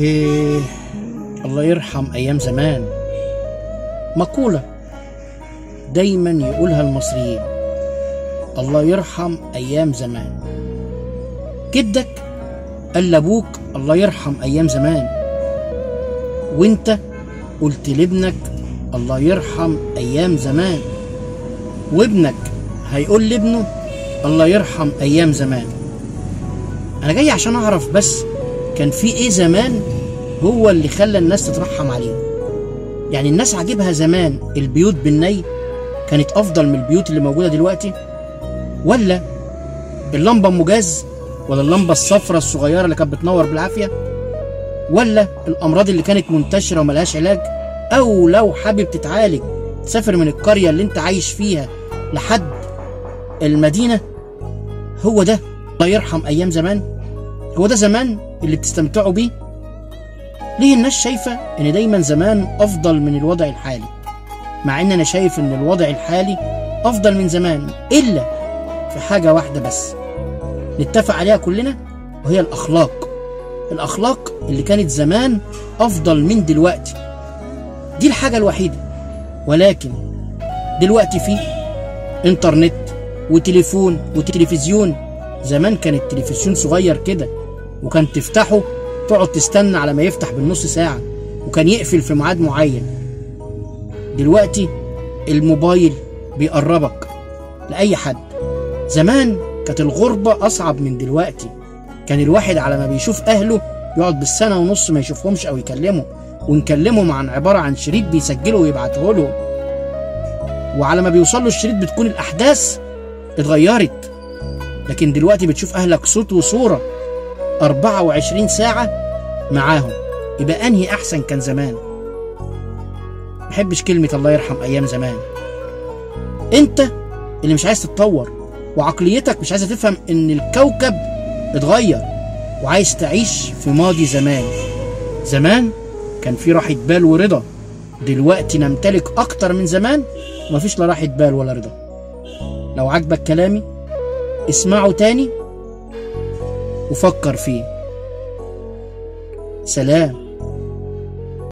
إيه، الله يرحم أيام زمان. مقولة دايما يقولها المصريين، الله يرحم أيام زمان. جدك قال لأبوك الله يرحم أيام زمان، وانت قلت لابنك الله يرحم أيام زمان، وابنك هيقول لابنه الله يرحم أيام زمان. أنا جاي عشان أعرف بس كان في إيه زمان هو اللي خلى الناس تترحم عليه. يعني الناس عاجبها زمان البيوت بالني كانت أفضل من البيوت اللي موجودة دلوقتي، ولا اللمبة أم جاز، ولا اللمبة الصفرة الصغيرة اللي كانت بتنور بالعافية، ولا الأمراض اللي كانت منتشرة وملهاش علاج، أو لو حابب تتعالج تسافر من القرية اللي انت عايش فيها لحد المدينة. هو ده الله يرحم أيام زمان؟ هو ده زمان اللي بتستمتعوا بيه؟ ليه الناس شايفة إن دايما زمان أفضل من الوضع الحالي، مع إن أنا شايف إن الوضع الحالي أفضل من زمان إلا في حاجة واحدة بس نتفق عليها كلنا، وهي الأخلاق. الأخلاق اللي كانت زمان أفضل من دلوقتي، دي الحاجة الوحيدة. ولكن دلوقتي فيه إنترنت وتليفون وتلفزيون. زمان كان التلفزيون صغير كده، وكان تفتحه تقعد تستنى على ما يفتح بالنص ساعة، وكان يقفل في ميعاد معين. دلوقتي الموبايل بيقربك لأي حد. زمان كانت الغربة أصعب من دلوقتي، كان الواحد على ما بيشوف أهله يقعد بالسنة ونص ما يشوفهمش أو يكلمه، ونكلمهم عن عبارة عن شريط بيسجله ويبعته لهم، وعلى ما بيوصل له الشريط بتكون الأحداث اتغيرت. لكن دلوقتي بتشوف أهلك صوت وصورة 24 ساعة معاهم. يبقى أنهي أحسن كان زمان؟ محبش كلمة الله يرحم أيام زمان. أنت اللي مش عايز تتطور، وعقليتك مش عايزة تفهم إن الكوكب اتغير، وعايز تعيش في ماضي زمان. زمان كان في راحة بال ورضا، دلوقتي نمتلك أكتر من زمان ومفيش لا راحة بال ولا رضا. لو عجبك كلامي اسمعه تاني وفكر فيه. سلام.